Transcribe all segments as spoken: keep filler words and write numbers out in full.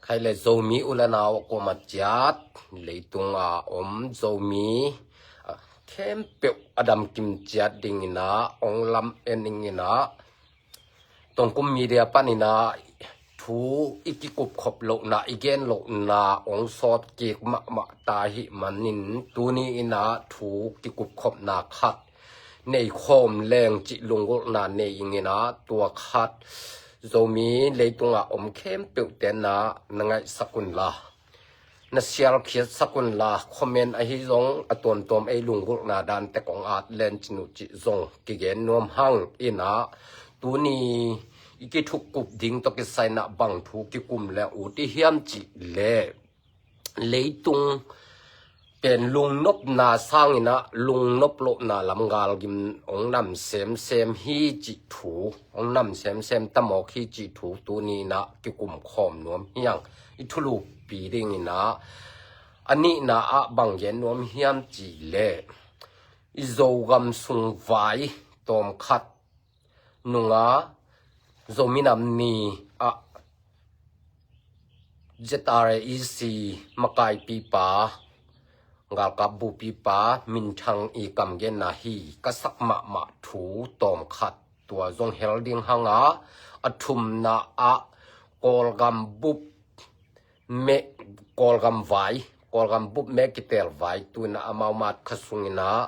Taile Zomi u le nau a kuamah ciat, leitung a om Zomi khempeuh a damkim ciat dingin ah ong lam en dingin ah Tongkum Media panin ah thu i kikupkhop lohna, i gen lohna ong sawt kik mahmah ta ahih manin tuni in ah thu kikupkhopna khat nei khawm leng cih lunggulhna nei ing in ah, tua khat Zomi leitung a om khempeuh ten ah na ngaihsak unla, na sialkhiatsak unla, comment ahi zong a tuamtuam ei lunggulhna dan tek ong at len cin uh cih zong kigen nuam hang in ah, tuni i kithukkup ding tawh kisai in ah bang thu kikum leng ut i hiam cih leh, leitung pen lungnopna sangin ah lungnop lohna lam galgim ong nam semsem hi cih thu, ong nam semsem ta mawk hi cih thu tuni in ah kikum khawm nuam hi hang. I thulupi dingin ah a nihna ah bang gen nuam hiam cih leh, i Zogam sung vai tawmkhat nung a Zomi Nam Ni ah ZRA EC makaipipa, galkap bupipa minthang i kam genna hi ka sak mahmah thu tawmkhat, tua zong hel ding hang a, a thumna ah Kawlgam bup me, Kawlgam vai, Kawlgam bup me kitel vai tu in ah amau mat kha sungin ah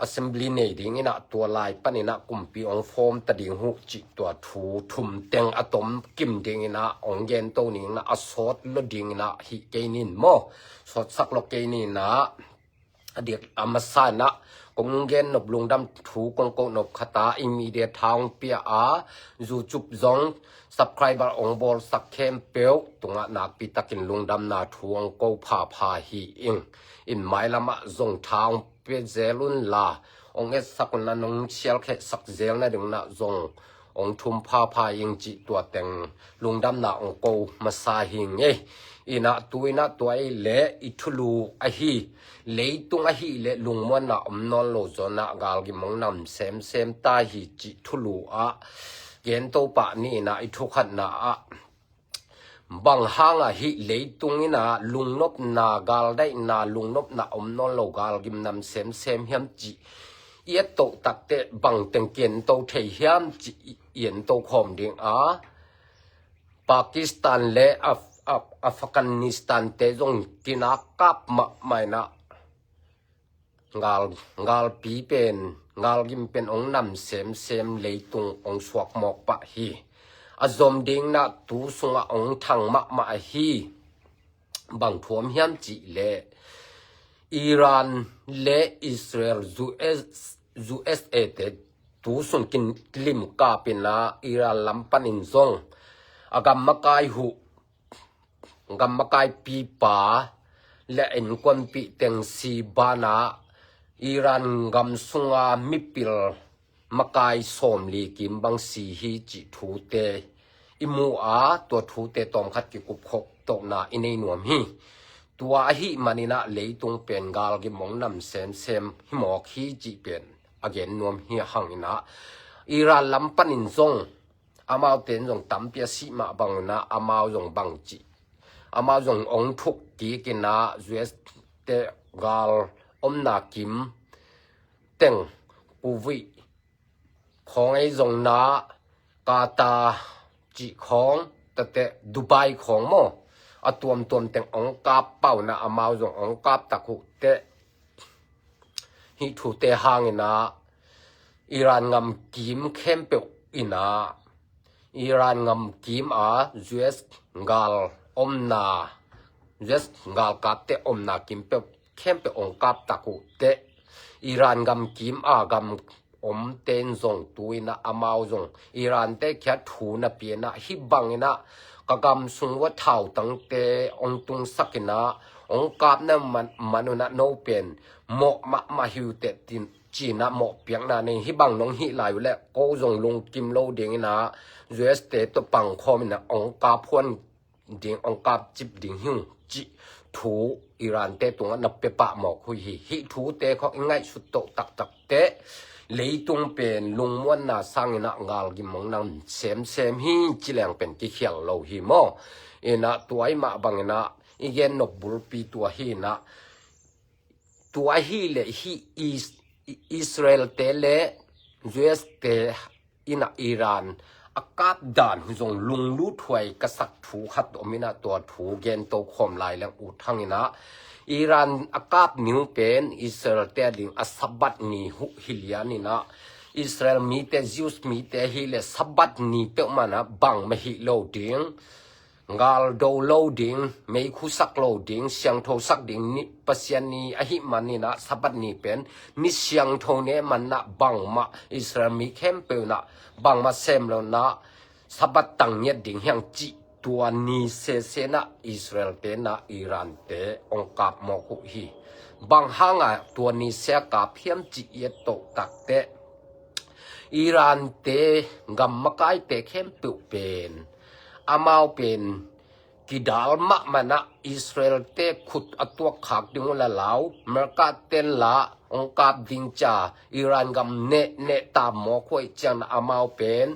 assembly nei dingin ah tua lai panin ah kumpi ong form ta ding uh cih tua thu thum teng a tomkim dingin ah ong gen to ning in ah, a sawt lo dingin ah hi kei nin maw, sawtsak lo kei nin ah, a dik a masa in ah kong gen nop lungdam thu kong ko nop khat a, i media tha ong pia a, YouTube zong subscriber ong bawlsak khempeuh tungah nakpi takin lungdamna thu ong ko phapha hi ing. In mailam ah zong tha ong pia zel unla, ong etsak unla, nong sialkhehsak zel nading un ah zong ong thum phapha ing cih tua teng lungdamna ong ko masa hi ing ei. In ah tu in ah tua ei leh i thulu ahi, leitung ahih leh lungmuanna om nawn lo zaw in ah galgim ong nam semsem ta hi cih thulu ah gen to pah ni in ah, i thukhatna ah bang hang ah hih leitung in ah lungnopna, galdaihna, lungnopna om nawn lo, galgim nam semsem hiam cih i et toh takteh bang teng ki en to thei hiam cih i en to khawm ding a, Pakistan le Af-, Af-, Afghanistan te zong kinak kap mahmah in ah gal, galpi pen, galgim pen ong nam semsem, leitung ong suak mawk pah hi. A zom ding in ah tu sungah ong thang mahmah hi. Bang thu om hiam cih leh, Iran le Israel, US, USA te tu sung kin lim kap in ah Iran lam panin zong a gam makai uh, gam makaipipa le innkuanpih teng si ban ah Iran gam sunga mipil makai sawmli kim bang si hi cih thute i mu a, tua thute tawmkhat kikupkhop tohna i nei nuam hi. Tua ahih manin ah leitung pen galgim ong nam semsem hi mawk hi cih pen a gen nuam hi hang in ah, Iran lam panin zong amaute in zong tampi a sih mah bang un ah amau zong bang cih, amau zong ong thuk kik in ah, US te gal omna kim teng, Kuwait khawng ei zong in ah, Qatar cih khawng, tate Dubai khawng maw, a tuamtuam teng ong kap pah un ah amau zong ong kap tak uh teh, hih thute hang in ah Iran gam kim khempeuh in ah, Iran gam kim a US gal omna, US galkapte omna kim peuh khempeuh ong kap tak uh teh, Iran gam kim a gam omte in zong tu in ah amau zong Iran te kiat thu na pia in ah, hih bang in ah ka gam sung ua thautangte ong tungsak in ah ong kap na man, man un ah no pen mawh mahmah hi uh teh, tin ci in ah mawh piakna nei. Hih bang nong hih lai uh leh ko zong lungkim lo ding in ah, US te tawh pang khawm in ah ong kap huan ding, ong kap cip ding hi ung cih thu Iran te tungah na pia pah mawk uh hi. Hih thute khawng i ngaihsut toh taktak teh, leitung pen lungmuanna sangin ah galgim hong nang semsem hi ci leng pen kikhial lo hi maw? In ah tua ahih mah bangin ah i gen nop bulpi tua hi in ah, tua hi leh hih Is-, Israel-te le U S-te in ah Iran a kap dan uh zong lungluthuai ka sak thu khat om in ah, tua thu gen to khawm lai leng ut hang in ah, Iran a kap ni uh pen Israel-te ading a Sabbath ni uh hi lian in ah, Israel mite, Jews mite hi leh Sabbath ni peuhmah in ah bangmah hih lo ding, gal do lo ding, meikhu sak lo ding, siangtho sak ding ni, Pasian ni ahih man in ah Sabbath ni pen ni siangtho ne man in ah bangmah Israel mi khempeuh in ah bangmah sem lo in ah Sabbath tang ngiat ding hi hang cih tua ni sese in ah Israel-te in ah Iran-te hong kap mawk uh hi. Bang hang a tua ni sia kap hiam cih i et toh tak teh, Iran-te gam makaite khempeuh pen, amau pen kidal mahmah in ah Israel-te khut a tuak khak ding uh la lau, America-ten lah hong kap ding ci a Iran gam nehneh ta mawk uh ahih ciangin ah amau pen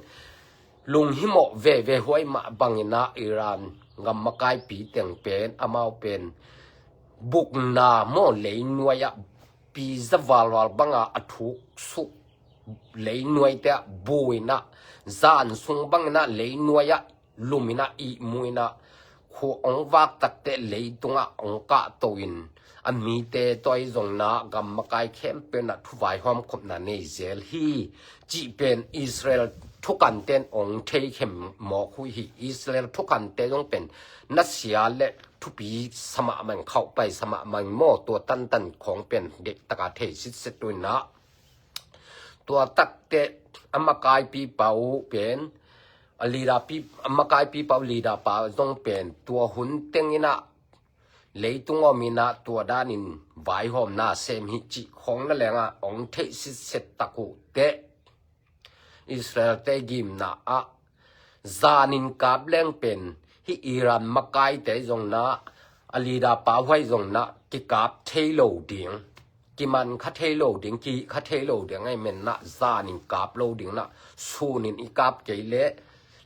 lunghimawh veve uh ahih mah bangin ah Iran gam makaipi teng pen amau pen bukna maw, leinuai ah pi za valval bang a a thuk suk leinuaite ah bu in ah, zan sung bangin ah leinuai ah lum in ah ihmu in ah, khua hong vak tak teh leitung ah hong kahto in, a mite tawh ahi zongin ah gam makai khempeuh in ah thuvaihawm khopna nei zel hi cih pen Israel thukante'n hong thei khem mawk uh hi. Israel thukante zong pen nasia le thupi sa mahmah in, khauhpai sa mahmah in maw, tua tantan khawng pen deihtak a thei sitset uh in ah, tua tak teh a makaipipa uh pen, a leader pi, a makaipipa uh leader pa zong pen tua hun teng in ah leitung om in ah tua danin vaihawmna sem hi cih khawng na leng ah hong theih sitset tak uh teh, Israel-te gimna ah zanin kap leng pen hih Iran makaite zongin ah, a leader pa uh ahi zongin ah kikap thei lo ding, kiman kha thei lo ding, kihih kha thei lo ding ahih man in ah zanin kap lo ding in ah, sunin i kap kei leh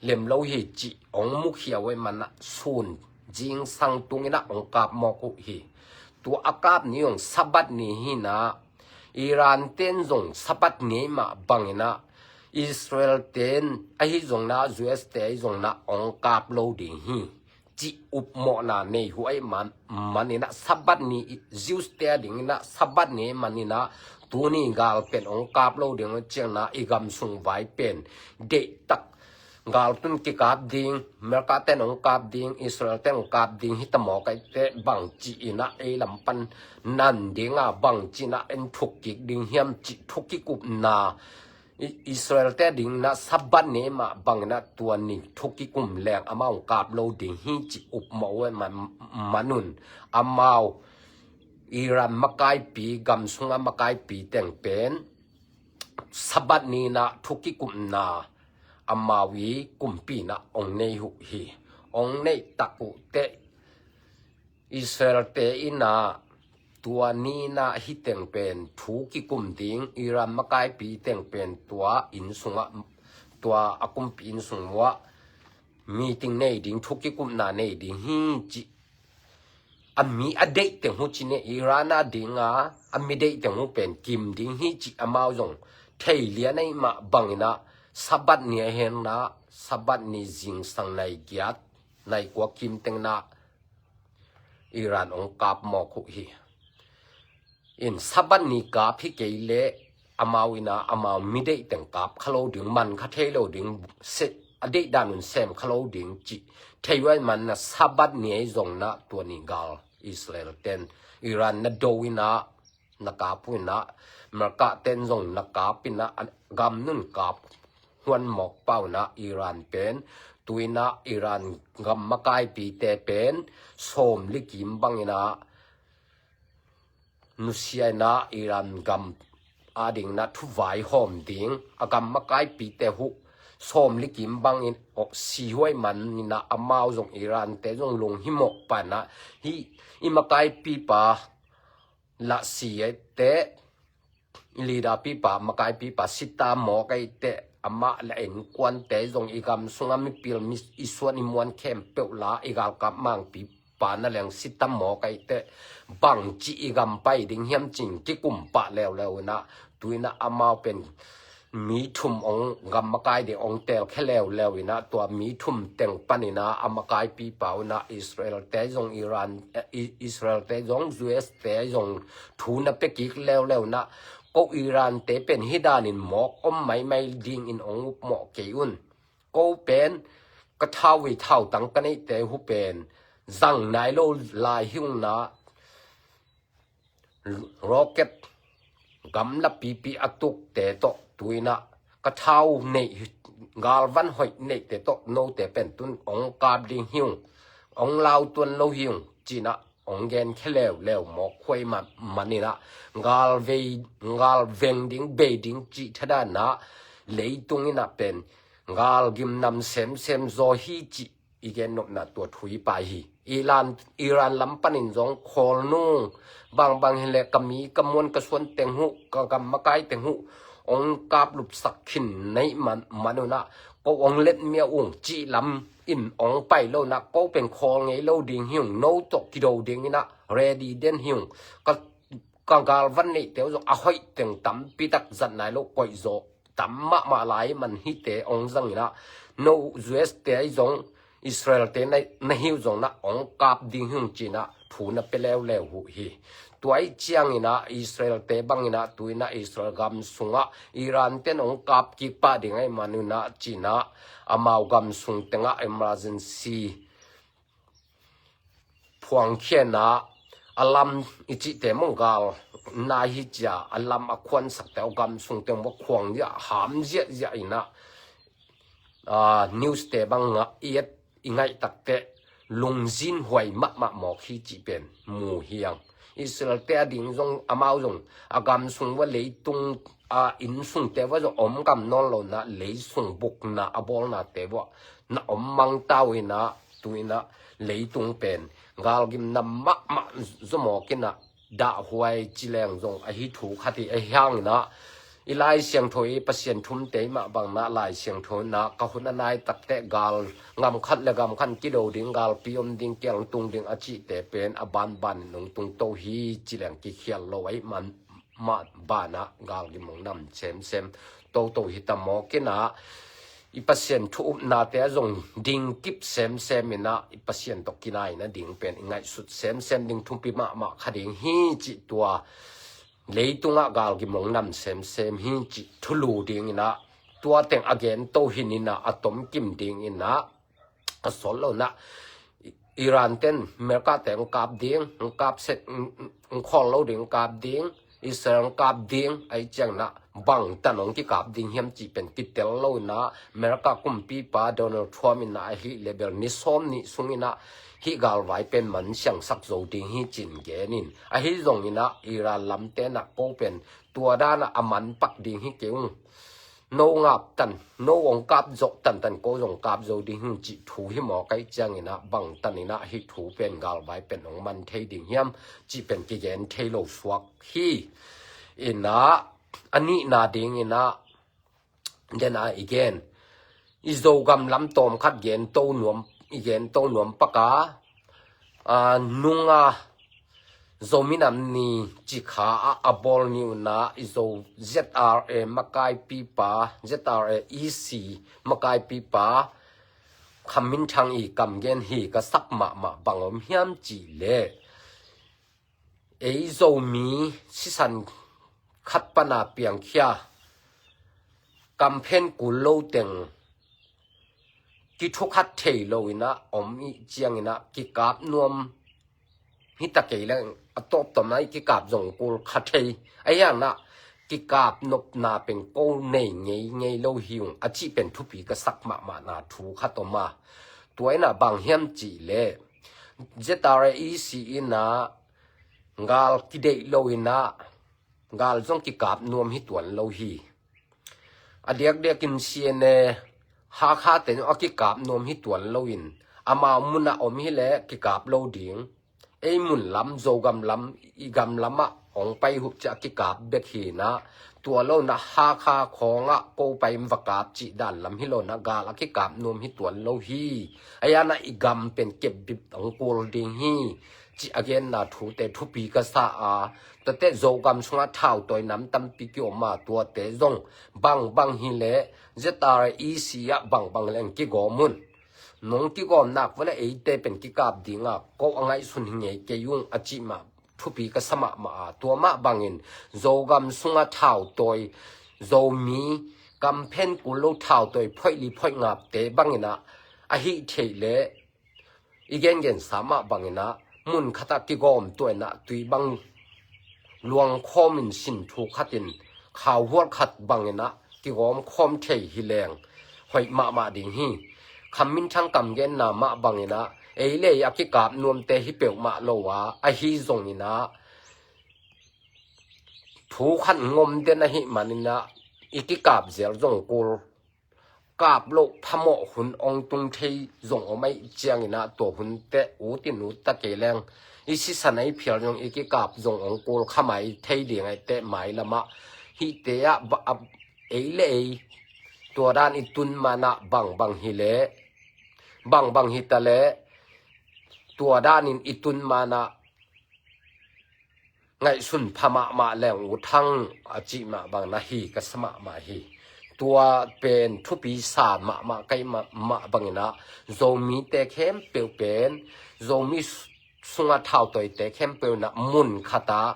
lem lo hi cih hong mukhia uh ahih man in ah sun zingsang tung in ah hong kap mawk uh hi. Tua a kap ni zong Sabbath ni hi in ah, Iran-te'n zong Sabbath ni ahih mah bangin ah Israel-te'n ahi zongin ah, U S-te ahi zongin ah hong kap lo ding hi cih upmawhna nei uh ahih man, man in ah Sabbath ni, Jews-te adingin ah Sabbath ni ahih man in ah tuni gal pen hong kap lo ding uh ciangin ah i gam sung vai pen deihtak, galtun kikap ding, America-te'n hong kap ding, Israel-te'n hong kap ding hi ta mawk a, ei teh bangci in ah ei lam pan nan ding a, bangci in ah en thuk kik ding hiam cih thuk kikupna, I-, Israel-te adingin ah Sabbath ni ahih mah bangin ah tua ni thuk kikum leng amau hong kap lo ding hi cih upmawh uh ahih man, man un, amau Iran makaipi, gam sung a makaipi teng pen Sabbath ni in ah thuk kikupna amau i kumpi in ah hong nei uh hi. Hong neih tak uh teh Israel-te in ah tua ni in ah hih teng pen thuk kikum ding, Iran makaipi teng pen tua inn sung ah, tua a kumpi inn sung uah meeting nei ding, thuk kikupna nei ding hi cih a mi a deih teng uh ci ne, Iran ading a, a mi deih teng uh pen kim ding hi cih amau zong thei lian ahih mah bangin ah Sabbath ni a hen ah, Sabbath ni zingsang nai giat, nai kua kim teng in ah Iran hong kap mawk uh hi. In Sabbath ni kap hi kei leh amau in ah amau mi deih teng kap kha lo ding, man kha thei lo ding, se-, a deih dan un sem kha lo ding cih thei uh ahih man in ah Sabbath ni ahi zongin ah tua ni gal Israel-te'n Iran na do in ah, na kap uh in ah, America-te'n zong na kap in ah, a gam nun kap huan mawk pah uh in ah Iran pen, tu in ah Iran gam makaipite pen sawmli kim bangin ah nusia in ah Iran gam adingin ah thuvaihawm ding, a gam makaipite uh sawmli kim bangin awk si uh ahih man in ah amau zong, Iran-te zong lunghimawh pah in ah, hih i makaipipa lah si a, ei teh leader pipa, makai pipa, sita mawk aih teh, amah le innkuante zong, i gam sunga mipil, mi, i suan i muan khempeuh la, i galkap mangpipa na leng sita mawk aih teh, bangci i gam pai ding hiam ci-in kikum pah leuleu inah, tu inah amau pen mi thum ong gam makai ding ong teelkhe leuleu inah, tua mi thum teng pan inah a makai pipa uh inah Israel te zong, Iran, eh, I-, Israel te zong, U S te zong thu na pia kik leuleu inah, ko Iran te pen hih danin mawk om maimai dingin ong upmawh kei un. Ko pen ka thau i thautang ka neihte uh pen zang nai lo lai hi ung inah, rocket gamla pipi a tukte tawh tu inah ka thau neih, galvan hoih neihte tawh note pen tun ong kap ding hi ung, ong lau tuan lo hi ung ci inah ong genkhe leuleu mawk huai man, man inah, gal vei, gal veng ding, bei ding cih thadan inah, leitung inah pen gal gimnam semsem zaw hi cih i gennopna tua thu i pai hi. Iran, Iran lam panin zong khawlnung bangbang hileh ka mi, ka muan, ka suan teng uh, ka gam makai teng uh ong kaplupsak khin neih man, man unah, ko ong let mia ung cih lam in ong pai lo inah, ko pen khawl ngei lo ding hi ung, no tawh kido ding inah ready den hi ung. Ka, ka galvan neihte uh zong a hoih teng tampi tak zat nai lo, koih zaw tam mahmah lai man hite ong zang inah, no U S te ahi zong, Israel te na, na hi uh zong inah ong kap ding hi ung ci inah thu na pia leuleu uh hi. Tua aih ciang inah Israel te bang inah tu inah Israel gam sungah Iran ten ong kap kik pah ding aih man unah ci inah amau gam sung tengah emergency phuangkhia inah, alarm i cihte mong gal nai hi cia, alarm a khuansakte uh gam sungte uh khuang ziahziah, ham ziahziah inah, ah, news te bang ngah i et i ngaih takteh lungzin huai mahmah mawk hi cih pen mu hi ing. Israel te a ding zong, amau zong a gam sung uh a, leitung a inn sungte uh a zong om gam nawn lo inah, lei sung bukna a bawlnate uh a na om mang ta uh inah, tu inah leitung pen gal gimnam mahmah zaw mawk inah, dahhuai ci leng zong ahi thu khat hi. Ahi hang inah i Lai Siangtho, i Pasian thumte i mah bang inah Lai Siangtho inah ka hun a nai takteh gal, gam khat le gam khat kido ding, galpi om ding, kiang tung ding a cihte pen a banban in ong tungto hi ci leng kikhial lo aih man, mah banah gal gim ong nam semsem toto hi ta mawk inah, i Pasian thu upnate ah zong dingkip semsem inah, i Pasian tawh kinai nading pen i ngaihsut semsem ding thupi mahmah kha ding hi cih, tua leitungah gal gim ong nam semsem hi cih thulu ding inah, tua teng a gento hi inah, a tomkim ding inah, a sawt lo inah, Iran ten America te ong kap ding, ong kap set, ong, ong khawl lo ding, ong kap ding, Israel ong kap ding, aih ciang inah bangtan ong kikap ding hiam cih pen kitel lo inah, America kumpipa Donald Trump inah ahih leh bel ni sawm nih sung inah hih galvai pen man siangsak zo ding hi ci-in gen in, ahi zong inah Iran lamte inah ko pen tua danah a man pak ding hi kei ung. No ngap tan, no ong kap zawh tantan, ko zong kap zo ding hi ung cih thu hi mawk aih ciang inah, bangtan inah hih thu pen galvai pen ong man thei ding hiam cih pen kigen thei lo suak hi. Inah, a nihna ding inah, den a i gen, i Zogam lam tawm khat gento nuam, i gento nuam pak a, a, nunga Zomi Nam Ni ci kha ah a bawl ni uh inah, i Zo Z R A makaipipa, Z R A E C makaipipa Kham Min Thang i kam gen hi ka sak mahmah, bang om hiam cih leh, ei Zomi sisan khat pana piangkhia, kamphen kul lo teng kithukhat thei lo inah om i ciang inah, kikap nuam hi ta kei leng, a tawptawpna i kikap zong kul kha thei. Ahi hang inah kikap nopna pen ko nei ngei ngei lo hi ung a cih pen thupi ka sak mahmahna thu khat om a. Tua inah bang hiam cih leh, Z R A E C inah gal kideih lo inah, gal zong kikap nuam hi tuan lo hi. A diakdiakin C N A, Hakha te zong a kikap nuam hi tuan lo in, amau mun ah om hi leh kikap lo ding. ei mun lam, Zogam lam, i gam lamah hong pai uh ci a kikap bek hi in ah, tua lo in ah Hakha khawngah ko pai in va kap cih dan lam hi lo in ah, gal a kikap nuam hi tuan lo hi. Ahi zongin ah i gam pen kepbit hong kul ding hi, ci a genna thute thupi ka sa a, tuate Zogam sungah thautawi nam tampi ki-om a, tuate zong bangbang hi leh Z R E C ah bangbang leng kigawm un. Nong kigawm nak vua leh eite pen kikap ding a, ko a ngaihsun hi ngei kei ung, a cih mah thupi ka sa mahmah a, tua mah bangin Zogam sungah thautawi, Zomi kamphen kul lo thautawi phoih li phoih ngapte bangin ah, a hih theih leh i gengensa mah bangin ah, mun khatah kigawm tuah in ah, tui bang luang khawm in, sin thu khat in, khauhual khat bangin ah kigawm khawm thei hi leng hoih mahmah ding hi. Kham minthang kam genna mah bangin ah, ei le ei a kikap nuamte hi peuhmah lo a, ahi zongin ah thu khat ngom den ahih manin ah, i kikap zel zong kul, kap loh phamawh hun hong tung thei zong om ahih ciangin ah, tua hun teh ut in ut ta kei leng, i sisan a i phial zong i kikap zong hong kul kha mai thei ding ahih teh, mailam ah hihte ah ba, a, ei le ei tua dan i tun man ah, bangbang hi leh, bangbang hi ta leh, tua danin i tun man ah ngaihsun pha mahmah leng ut hang, a cih mah bangin ah hi ka sa mahmah hi. Tua pen thupi sa mahmah ka hih mah, mah bangin ah, Zomite khempeuh pen, Zomi s-, sungah thautawite khempeuh in ah mun khatah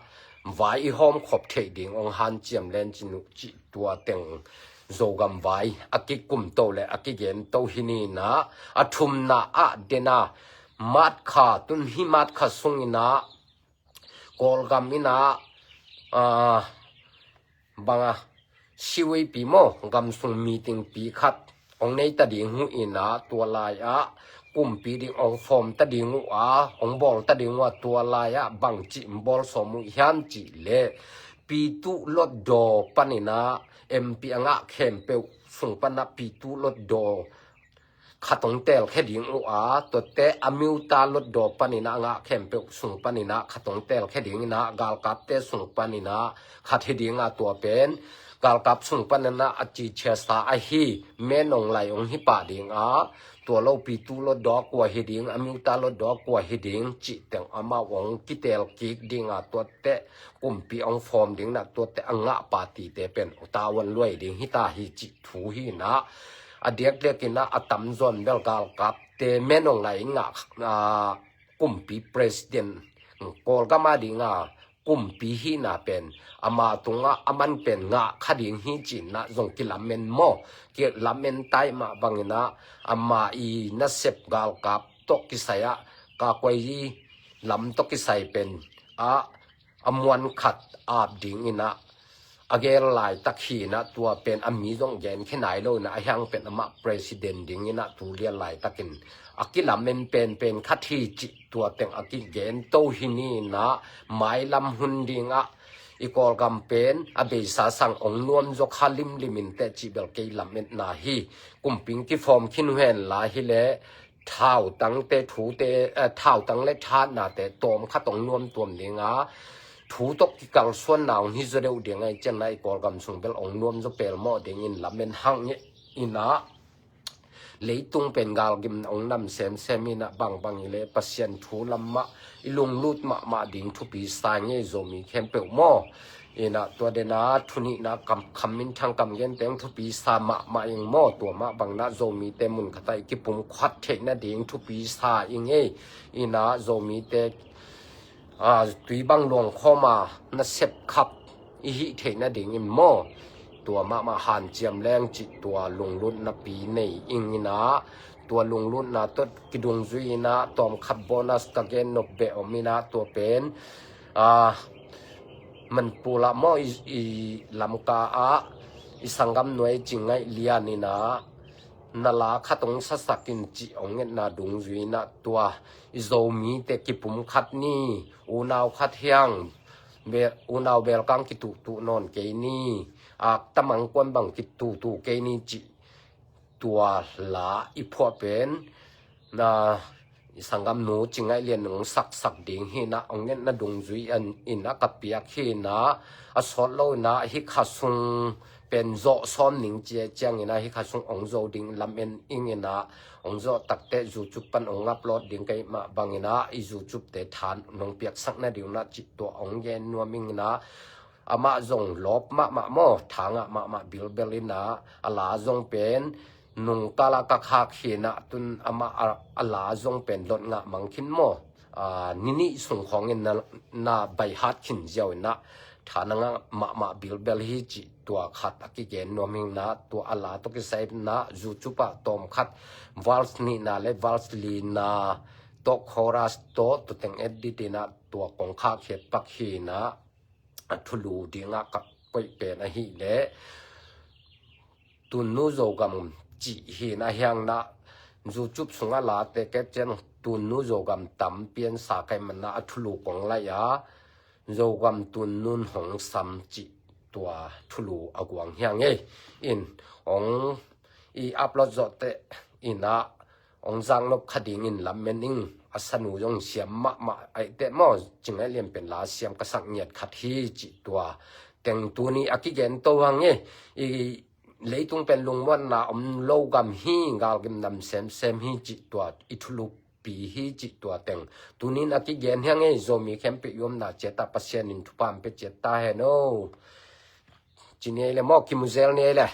vai i hawmkhop theih ding hong hanciam len cin uh, cih tua teng Zogam vai a kikumto le a kigento hi ni in ah, a thumna ah den a, March kha, tun hih March kha sungin ah Kawlgam in ah, ah, bang a, C Y P maw, gamsung meeting pi khat hong nei ta ding uh in ah, tua lai ah kumpi ding hong form ta ding uh a, hong bawl ta ding uh a, tua lai ah bangci hong bawl sawm uh hiam cih leh, Pyithu Hluttaw panin ah M P a ngah khempeuh sung pan ah Pyithu Hluttaw khat hong telkhia ding uh a, tuate Amyotha Hluttaw panin ah a ngah khempeuh sung panin ah khat hong telkhia ding in ah, galkapte sung panin ah khat hi ding a, tua pen galkap sung panin ah a cicia sa ahi Min Aung Hlaing hong hi pah ding a, tua lo Pyithu Hluttaw kua hi ding, Amyotha Hluttaw kua hi ding cih teng amau hong kitel kik ding a, tuate kumpi hong form ding in ah, tuate a ngah partyte pen U Thaw Win luai ding hi ta hi, cih thu hi in ah, a diakdiakin ah a tamzaw in bel galkapte Min Aung Hlaing ngah, ah, kumpi president, Kawlgam a ding a kumpi hihna pen ama tungah a man pen ngah kha ding hi ci in ah zong kilamen maw, kilamen tai mah bangin ah, ama i nasep galkap tawh kisai ah, kakuai lam tawh kisai pen ah, a muan khat ap ding in ah, a gel laitak hi in ah, tua pen a mi zong genkhia nai lo in ah, a hiang pen amah president ding in ah tu lian laitakin a kilamen penpen khat hi cih tua teng a kigento hi ni in ah, mailam hun ding ah i Kawlgam pen a beisa sang hong nuam zaw kha limlim in teh cih bel kei lametna hi. Kumpi kiform khin uh hen la hi leh, thautangte thute, eh, thautang le thatnate tawm khat hong nuam tuam ding a, thu tawh kikalsuanna hong hi zaw deuh ding ahih ciangin ah i Kawlgam sung bel hong nuam zaw pelmawh dingin lamen hang in ah, leitung pen galgim hong nam semsem in ah, bangbang hi leh Pasian thu lam mah i lunglut mahmah ding thupi sa ing ei, Zomi khempeuh maw. In ah tua den a, thu nihna kam, kham minthang kam gen teng thupi sa mahmah ing maw, tua mah bangin ah Zomite mun khatah i kipumkhat theih nading thupi sa ing ei. In ah Zomite, ah, tui bang luang khawm a, nasep khap i hih theih nadingin maw, tua mahmah hanciam leng cih tua lunglutna pi nei ing in ah, tua lunglutna tawh kidungzui in ah, tawmkhat bonus ka gen nop beh om in ah, tua pen, ah, Manipur ah maw, i, i Lamka ah i sanggam nuai Cing Ngaih Lian in ah, na la khat hong sasak in cih hong ngetna dungzui in ah, tua i Zomite kipumkhat ni, unau khat hi hang, be-, unau belkang kituhtuh nawn kei ni, akta mangkuan bang kituhtuh kei ni cih tua la i phuah pen, na, i sanggamnu Cingaih Lian in hong saksak ding hi-in ah, hong ngetna dungzui in ah ka piak hi-in ah, a sawt lo-in ah hih kha sung pen zawh sawm ning ci-a ciangin ah hih kha sung hong zo ding lamen ing in ah, hong zawh takteh YouTube pan hong upload ding ka hih mah bangin ah i YouTube-te tha nong piaksak nading un ah cih tua hong gen nuam ing in ah, amah zong lawp mahmah maw, tha ngah mahmah bilbel in ah, a la zong pen nungkal ah ka khak hi-in ah, tu-in amah a, a la zong pen lot ngah mang khin maw, a, ni nih sung khawngin na, na by heart khin ziau in ah, tha na ngah mahmah bilbel hi cih tua khat a kigen nuam hi-in ah, tua a la tawh kisai in ah YouTube ah tawm khat verse nihna le verse lina tawh chorus tawh tua teng edit in ah tua kong khak khiat pak hi-in ah, a thulu dingah ka koih pen ahih leh Tunnu Zogam cih hi-in ah, hiang na YouTube sungah late kep ciang Tunnu Zogam tam piansa ka hih manin ah a thulu kong laih a, Zogam Tunnun hong sam cih tua thulu a guang hiang ei. In hong i upload zawh teh in ah hong zaknop kha dingin lamen ing. A sanu zong siam mahmah ahih teh maw, Cingaih Lian pen la siam ka sak ngiat khat hi cih tua teng tuni a kigen to hang ei. I leitung pen lungmuanna om lo gam hi, galgim nam semsem hi cih tua i thulupi hi cih tua teng tuni-in a kigen hiang ei. Zomi khempeuh i omna ciat ah Pasian in thupha hong pia ciat ta hen aw. Ci ni ei le maw, kimu zel ni ei le.